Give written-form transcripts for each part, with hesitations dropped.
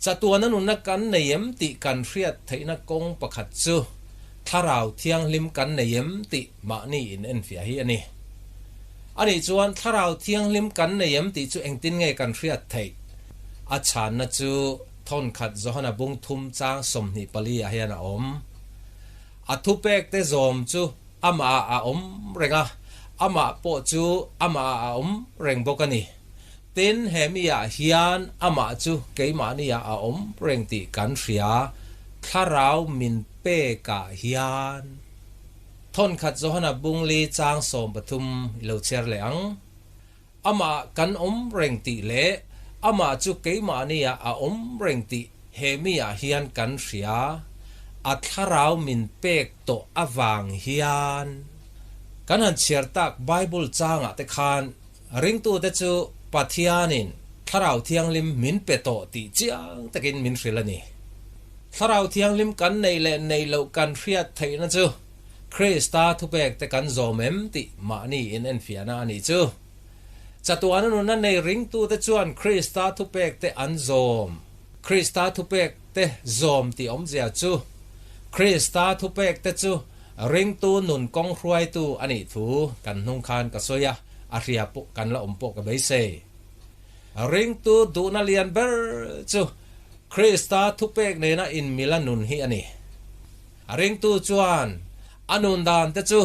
Chatuana nunna kan nei em tih kan hriat theihna kawng pakhat chu Thlarau Thianghlim kan nei em tih mahni in enfiah hi a ni. Anih chuan Thlarau Thianghlim kan nei em tih chu engtin nge kan hriat theih? A chhanna chu thawnkhat Johana bung thum chang 24 ah hian a awm. A thupek te zawm chu amah ah a awm reng a, amah pawh chu amah ah a awm reng bawk a ni. Tin, he mi ah hian amah chu keimahni ah a awm reng tih kan hria, Thlarau min pek ah hian. Thawnkhat Johana bungli chang 13 i lo chhiar leh ang. Amah kan awm reng tih leh amah chu keimahni ah a awm reng tih he mi ah hian kan hria, a thlarau min pek tawh avang hian. Kan han chhiar tak Bible changah te khan ringtute chu Pathianin Thlarau Thianghlim min pe tawh tih chiang takin min hrilh a ni. Thlarau Thianghlim kan neih leh neih loh kan hriat theihna chu Krista thupek te kan zawm em tih mahni in enfiahna a nih chu. Chatuana nunna nei ringtute chuan Krista thupek te an zawm. Krista thupek te zawm tih awmzia chu Krista thupek te chu ringtu nun kawng hruaitu a nih thu kan hnung khan ka sawi a, a hria pawh kan la awm pawh ka beisei. Ringtu duhna lian ber chu Krista thupek nena inmila nun hi a ni. A ringtu chuan a nun dan te chu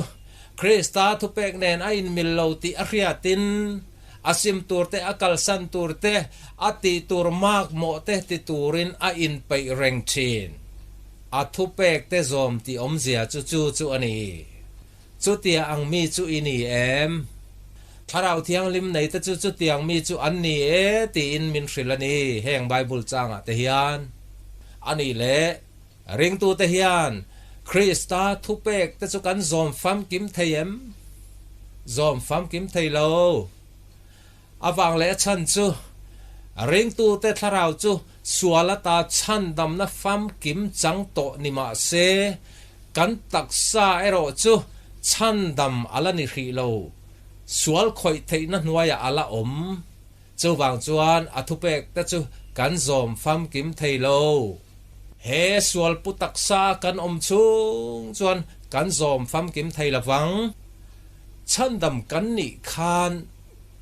Krista thupek nen a inmil lo tih a hriatin a sim tur te, a kalsan tur te, a tih tur makmawh te ti turin a inpeih reng thin. A thupek te zawm tih awmzia chu chu chu a ni. Chutia ang mi chu i ni em? Thlarau Thianghlim nei te chu chutiang mi chu an ni e tiin min hrilh a ni heng Bible changah te hian. A nih leh Ringtute hian Krista thupek te chu kan zawm famkim thei em? Zawm famkim thei lo. A vang leh a chhan chu, ringtute thlarau chu sual ata chhandamna famkim chang tawh ni mah se, kan taksa erawh chu chhandam a la ni hrih lo, sual khawih theihna hnuaiah a la awm. Chuvang chuan a thupek te chu kan zawm famkim thei lo. He sual pu taksa kan awm chhung chuan kan zawm famkim thei lovang. Chhandam kan nih khan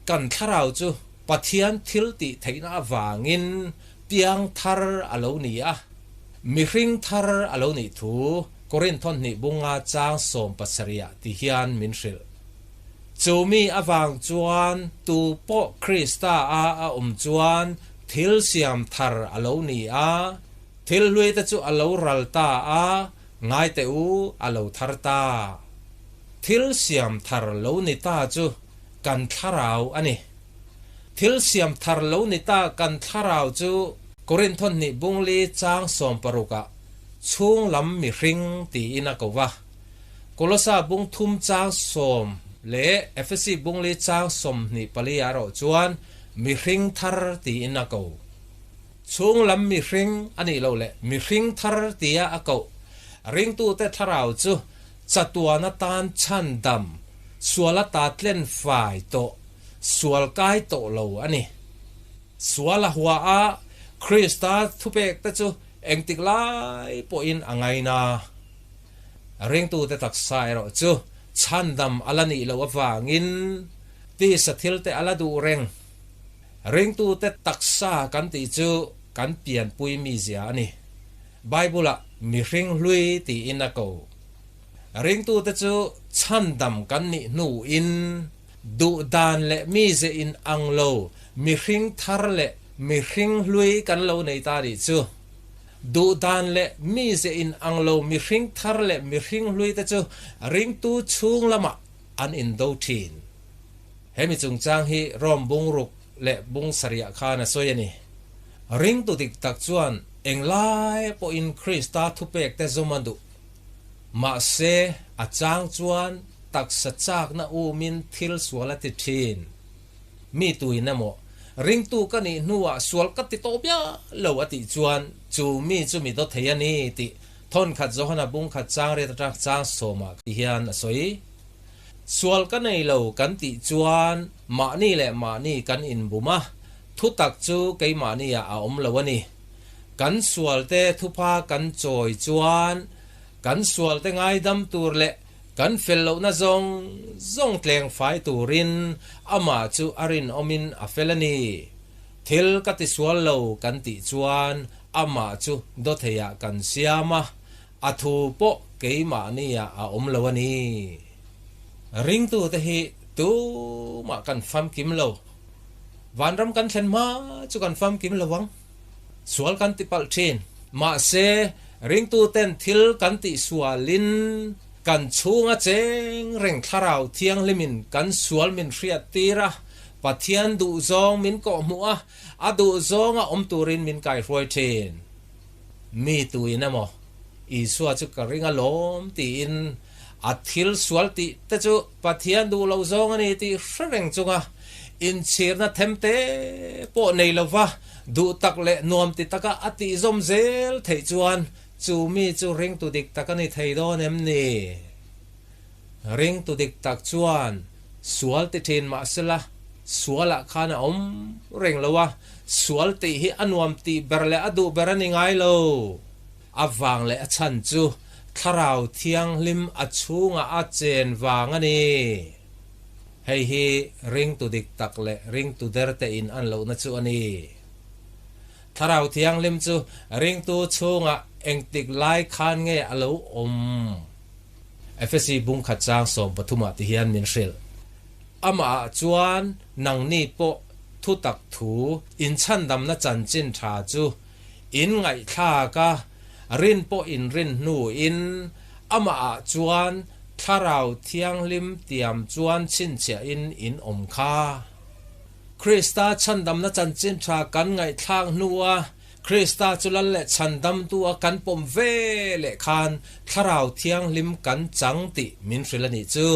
kan thlarau chu Pathian thil tih theihna avangin piang thar a lo ni a, mihring thar a lo nih thu Korinthon hnih bunga chang 17 ah ti hian min hrilh. Chu mi avang chuan tu pawh Krista a a awm chuan thil siam thar a lo ni a, thil hlui te chu a lo ral ta a, ngai teh u, a lo thar ta. Thil siam thar lo ni ta chu kan thlarau a ni. Thil siam thar lo ni ta kan thlarau chu Korinthon hnih bungli chang 16 ah chhung lam mihring tiin a ko va. Kolosa bung thum chang 10 leh Efesi bungli chang 24 ah erawh chuan mihring thar tiin a ko. Chhung lam mihring a nih loh leh mihring thar tia a koh ringtute thlarau chu chatuan atan chhan dam, sual ata tlen fai tawh, sual kai tawh lo a ni. Sual a hua a, Krista thupek te chu engtik lai pawhin a ngaina. Ringtute taksa erawh chu chhandam a la nih loh avangin tisa thil te a la duh reng. Ringtute taksa kan tih chu kan pianpui mizia a ni. Bible-ah mihring hlui tiin a ko. Ringtute chu chhandam kan nih hnuin duh dan leh mize in ang lo mihring thar leh mihring hlui kan lo nei ta nih chu. Duh dan leh mize in ang lo mihring thar leh mihring hlui te chu ringtu chhung lamah an indo thin. Hemi chungchang hi Rome bungruk leh bung sarih khan a sawi a ni. Ringtu dik tak chuan englai pawhin Krista thupek te zawm a duh. Mahse, a chang chuan taksa chakna umin thil sual a ti thin. Mi tuin emaw, ringtu ka nih hnuah sual ka ti tawh bia lo a tih chuan chu mi chu mi daw thei a ni tih thawnkhat Johana bungkhat chang riat atang chang 10 ah hian a sawi. Sual ka nei lo kan tih chuan mahni leh mahni kan inbum a, thutak chu keimahni ah a awm lo a ni. Kan sualte thupha kan chawi chuan kan sualte ngaidam tur leh kan fel lohna zawng zawng tleng fai turin amah chu a rinawmin a fel a ni. Thil ka tisual lo kan tih chuan amah chu dawtheiah kan siam a, a thu pawh keimahniah a awm lo a ni. Ringtute hi tumah kan famkim lo. Vanram kan thlen hma chu kan famkim lo ang. Sual kan ti palh thin. Mahse, ringtuten thil kan tih sualin kan chhunga cheng reng Thlarau Thianghlimin kan sual min hriat tir a, Pathian duhzawng min kawhhmuh a, a duhzawnga awm turin min kaihruai thin. Mi tuin emaw, Isua chu ka ring alawm tiin a thil sual tih te chu Pathian duh loh zawng a ni tih hre reng chunga inchhirna them te pawh nei lova duh tak leh nuam ti taka a tih zawm zel theih chuan chu mi chu ringtu dik tak a ni thei dawn em ni? Ringtu dik tak chuan sual ti thin mahsela sualah khan a awm reng lo a, sual tih hi a nuam tih ber leh a duh ber a ni ngai lo. A vang leh a chhan chu Thlarau Thianghlim a chhungah a chen vang a ni. Hei hi ringtu dik tak leh ringtu derte in an lohna chu a ni. Thlarau Thianghlim chu ringtu chhungah engtik lai khan nge a lo awm? Efesi bungkhat chang 13 ah ti hian min hrilh. Amah ah chuan nangni pawh thutak thu inchhandamna chanchin tha chu In ngaihthlak a, rin pawh in rin hnuin amah ah chuan Thlarau Thianghlim tiam chuan chhinchhiahin in awm kha. Krista chhandamna chanchin tha kan ngaihthlak hnua Krista chu lal leh chhandamtu a kan pawm ve leh khan Thlarau Thianghlim kan chang tih min hrilh a nih chu.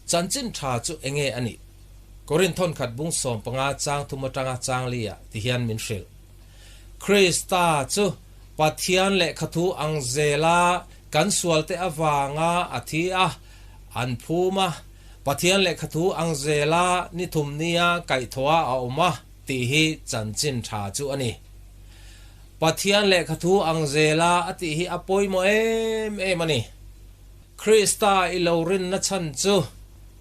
Chanchin tha chu enge a nih? Korinth thawnkhat bung 15 chang thum atanga chang li ah ti hian min hrilh. Krista chu Pathian lehkhathu ang zela kan sualte avanga a thi a, an phum a, Pathian lehkhathu ang zela ni thum nia kaihthawha a awm a tih hi chanchin tha chu a ni. Pathian lehkhathu ang zela a tih hi a pawimawh em em a ni. Krista i lo rinna chhan chu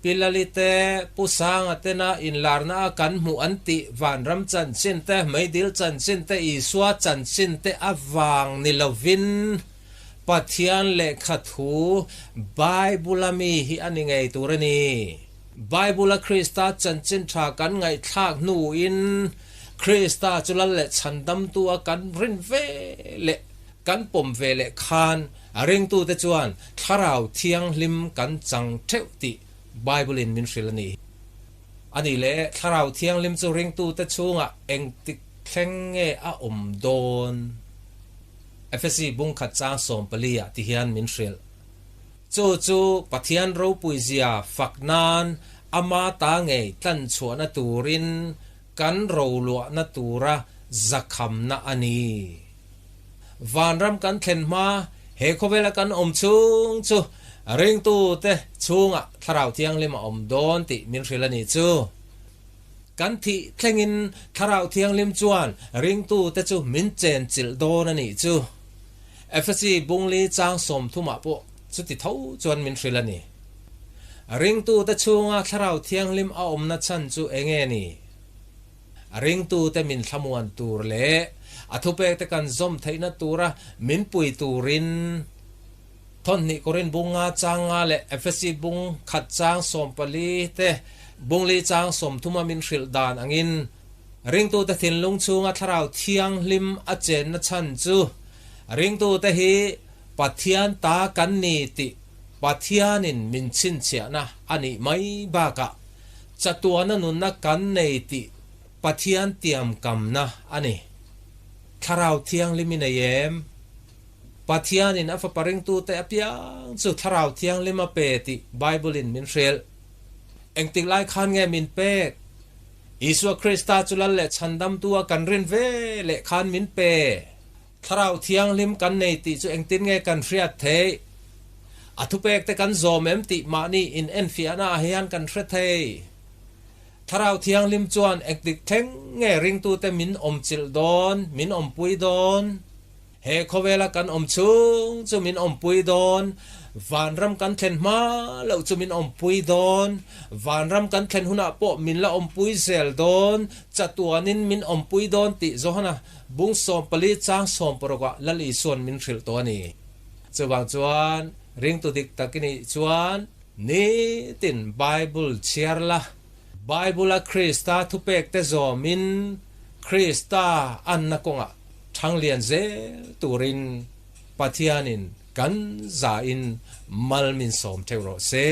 Pi Lali te, Pu Sanga tena inlarna a kan hmuh an tih Vanram chanchin te, Meidil chanchin te, Isua chanchin te avang ni lovin Pathian lehkha thu Bible a mi hi a ni ngei tur a ni. Bible a Krista chanchin tha kan ngaihthlak hnuin Krista chu lal leh chhandamtu a kan rin ve leh kan pawm ve leh khan A ringtute chuan Thlarau Thianghlim kan chang theuh tih Bible-in min hrilh a ni. A nih leh, Thlarau Thianghlim chu ringtute chhungah engtik thleng nge a awm dawn? Efesi bungkhat chang 14 ah ti hian min hrilh. Chu chu Pathian ropuizia fak nan ama ta ngei tlanchhuahna turin kan roluahna tura zakhamna a ni. Vanram kan thlen hma, he khawvela kan awm chhung chu ringtute chhungah Thlarau Thianghlim a awm dawn tih min hrilh a nih chu. Kan thih thlengin Thlarau Thianghlim chuan ringtute chu min chenchilh dawn a nih chu. Efesi bungli chang 30 ah pawh chuti tho chuan min hrilh a ni. Ringtute chhunga Thlarau Thianghlim a awmna chhan chu enge ni? A ringtute min thlamuan tur leh a thupekte kan zawm theihna tura min pui turin Thawnhnih Korin bung nga chang nga leh Efesi bung khat chang 14 te bung li chang 30 a min hrilh dan angin ringtute thinlung chhunga Thlarau Thianghlim a chenna chhan chu ringtute hi Pathian ta kan ni tih Pathianin min chhinchhiahna a nih mai bakah Chatuana nunna kan nei tih Pathian tiamkamna a ni. Thlarau Thianghlim i nei em? Pathianin a Fapa ringtute apiang chu Thlarau Thianghlim a pe tih Bible-in min hrilh. Engtik lai khan nge min pek? Isua Krista chu Lal leh Chhandamtu a kan rin ve leh khan min pe. Thlarau Thianghlim kan nei tih chu engtin nge kan hriat theih? A thupekte kan zawm em tih mahni in enfiahna ah hian kan hre thei. Thlarau Thianghlim chuan engtik thleng nge ringtute min awmchilh dawn, min awmpui dawn? He khawvela kan awm chhung chu min awmpui dawn, vanram kan thlen hma loh chu min awmpui dawn, vanram kan thlen hunah pawh min la awmpui zel dawn, chatuanin min awmpui dawn tih Johana bung 14 chang 16 ah Lal Isuan min hrilh tawh a ni. Chuvang chuan ringtu dik tak i nih chuan nitin Bible chhiar la, Bible-a Krista thupekte zawmin Krista anna kawngah Thanglian zel turin Pathianin kan zain mal min sawm theuh rawh se.